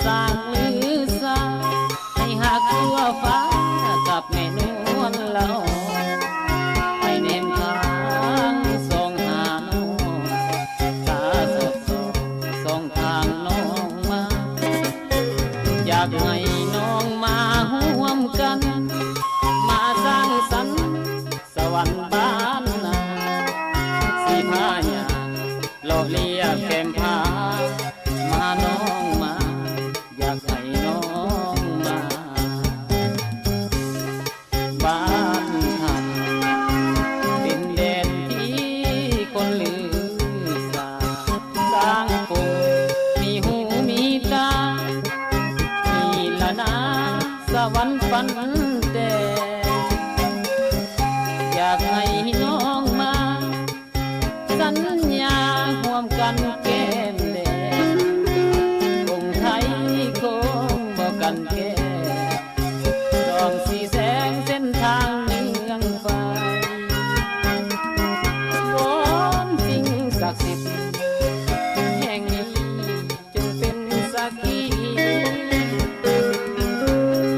ສ້າງລືສາ ໃຫ້ຮັກທົ່ວຟ້າກັບແມ່ນວນລະອອງ ໃຫ້ແນມທາງສອງຫານ້ອງ ຕາສອດສ່ອງສອງທາງນ້ອງມາ ຢາກໃຫ້ນ້ອງມາຮ່ວມກັນ ມາສ້າງສັນ ສະຫວັນບ້ານນາ ສີພາຍາ ເລາະລຽບແຄມຜາ ມານ້ອງມາ ຢາກໃຫ້ນ້ອງມາ ບ້ານທ່ານ ດິນແດນທີ່ຄົນລືສາ ຊ້າງປົງມີຫູມີຕາ ມີລະນາ ສະຫວັນຝັນແຕ່ ຢາກໃຫ້ນ້ອງມາ ສັນຍາຮ່ວມກັນແກ້ມແດງ ກົງໄທຄົງບໍ່ກັນແກ້ ສອງສີແສງເສັ້ນທາງເມືອງໄຟ ວອນສິ່ງສັກສິດແຫ່ງນີ້ ຈົ່ງເປັນສັກຂີ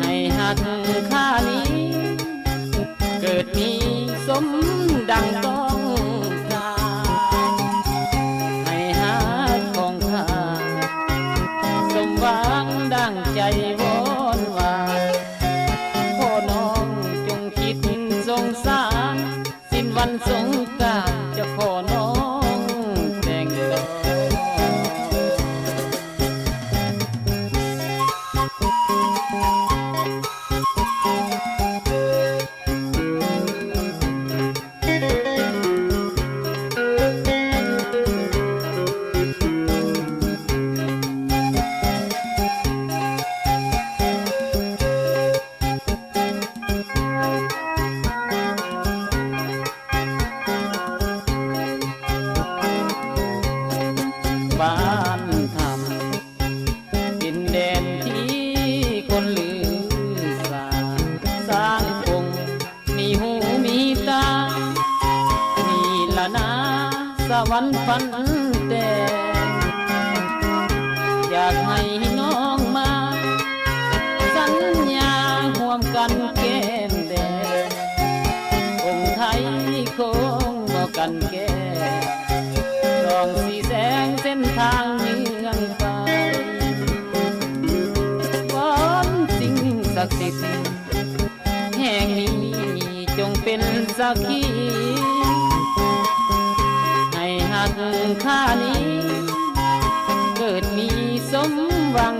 ໃຫ້ຮັກຂ້ານີ້ ເກີດມີສົມດັ່ງຕ້ອງການ ໃຫ້ຮັກຂອງຂ້າ ສົມຫວັງດັ່ງໃຈວອນວານ ຂໍນ້ອງຈົ່ງຄິດສົງສານ ສິ້ນວັນສົງການຈະຂໍນ້ອງແຕ່ງດອງ ບ້ານຖ້ຳ ດິນແດນທີ່ຄົນລືສາ ຊ້າງປົງ ມີຫູມີຕາ ມີລະນາ ສະຫວັນຝັນແຕ່ ຢາກໃຫ້ນ້ອງມາ ສັນຍາຮ່ວມກັນແກ້ມແດງ ອົງໄທຄົງບໍ່ກັນແກ້ ສອງສີແສງເສັ້ນທາງເມືອງໄຟ ວອນສິ່ງສັກສິດ ແຫ່ງນີ້ຈົ່ງເປັນສັກຂີ ໃຫ້ຮັກຂ້ານີ້ ເກີດມີສົມຫວັງ